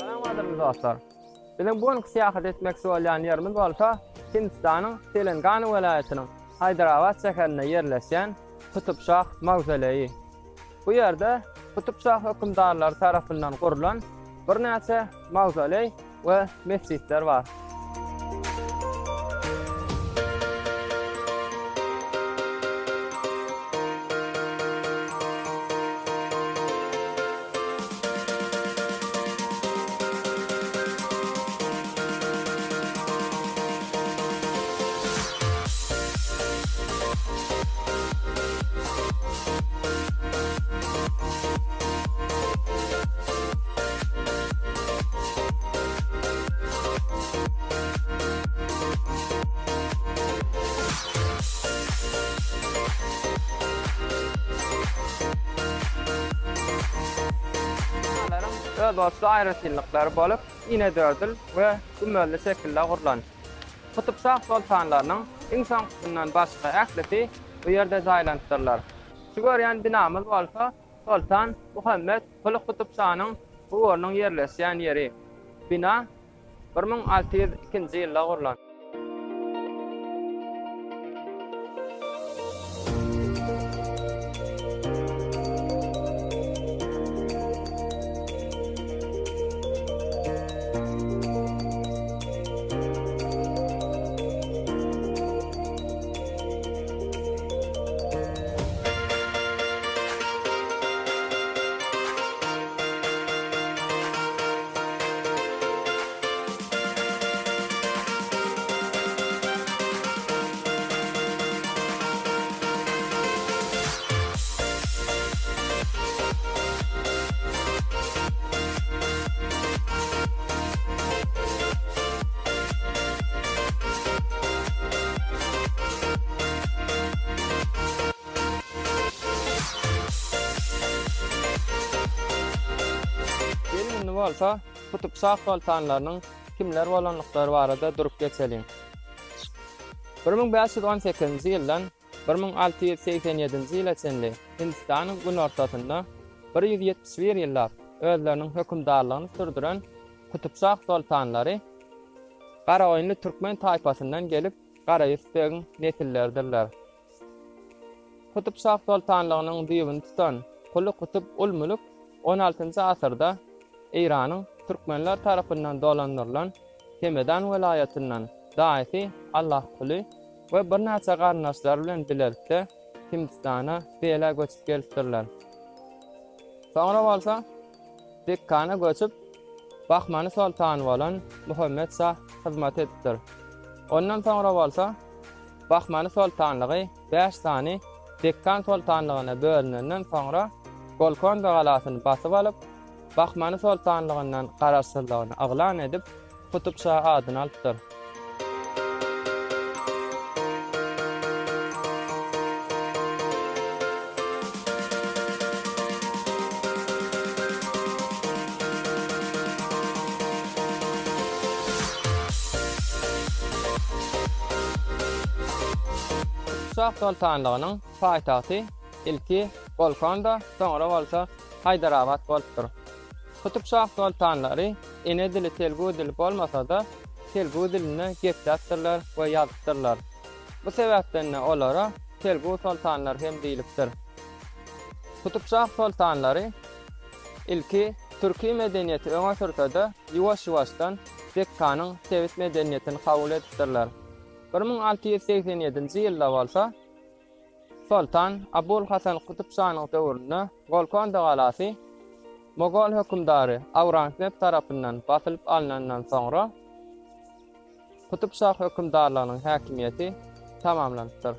Salam gadyrly dostlar! Biziň bu günki syýahat etmekçi bolýan ýerimiz bolsa Hindistanyň Telangana welaýatynyň Haýdarabat şäherinde ýerleşýän Kutubşah mawzoleýi. Bu ýerde Kutubşah hökümdarlary tarapyndan gurlan birnäçe mawzoleý we metjitler bar. Binalaryň özboluşly aýratynlyklary bolup, inedördül we gümmezli şekilde gurlan. Kutubşah soltanlarynyň iň soňkusyndan başga ählisi bu ýerde jaýlanypdyrlar. Şu görýän binamyz bolsa Soltan Muhammet Kuly Kutubşanyň guburynyň ýerleşýän ýeri. Bina 1602-nji ýylda gurlan. Geliň indi bolsa Kutubşah soltanlarynyň kimler bolandyklary barada durup geçeliň. 1518-nji ýyldan 1687-nji ýyla çenli Hindistanyň günortasynda 171 ýyllap özleriniň hökümdarlygyny sürdüren Kutubşah soltanlary Garagoýunly türkmen taýpasyndan gelip Garaýus begiň nesilleridirler. Kutubşah soltanlygynyň düýbüni tutan Kuly Kutub ul-Mülük on altynjy asyrda Eýranyň türkmenler tarapyndan dolandyrylan Hemedan welaýatyndan daýysy Allahkuly we birnäçe garyndaşlary bilen bilelikde Hindistana, Delä göçüp gelipdirler. Soňra bolsa Dekkana göçüp, Bahmany soltany bolan Muhammet şa hyzmat edipdir. Ondan soňra bolsa Bahmany soltanlygy bäş sany Dekkan soltanlygyna bölünenden soňra Golkonda galasyny basyp alyp, Bahmany soltanlygyndan garaşsyzlygyny yglan edip, Kutub şa adyny alypdyr. Kutub şah soltanlygynyň paýtagty ilki Golkonda, soňra bolsa Haýdarabat bolupdyr. Kutub şah soltanlary ene dili telgu dili bolmasa-da, telgu dilinde gepläpdirler we ýazypdyrlar. Bu sebäpden-de olara telgu soltanlary hem diýlipdir. Kutub şah soltanlary ilki türki medeniýeti öňe sürse-de, ýuwaş-ýuwaşdan Dekkanyň sebit medeniýetini kabul edipdirler. 1687-nji ýylda bolsa Soltan Abul Hasan Kutub şanyň döwründe Golkonda galasy mogol hökümdary Aurangzeb tarapyndan basylyp alnandan soňra Kutub şah hökümdarlygynyň häkimiýeti tamamlanypdyr.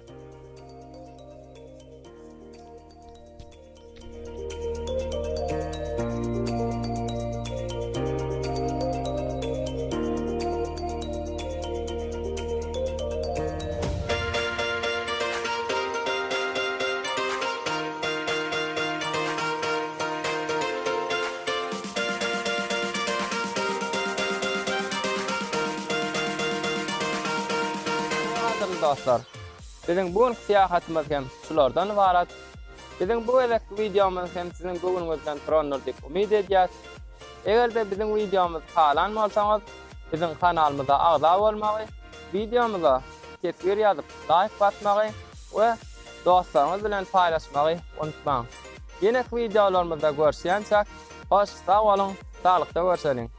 dostlar, biziň bu günki syýahatymyz hem şulardan ybarat. Biziň bu gezekki wideomyz hem siziň göwnüňizden turandyr diýip umyt edýäs. Eger-de biziň wideomyzy halan bolsaňyz, biziň kanalymyza agza bolmagy, wideomyza teswir ýazyp laýk basmagy we dostlaryňyz bilen paýlaşmagy unutmaň. Ýeneki wideolarymyzda görüşýänçäk, hoş sag boluň, saglykda görşeliň!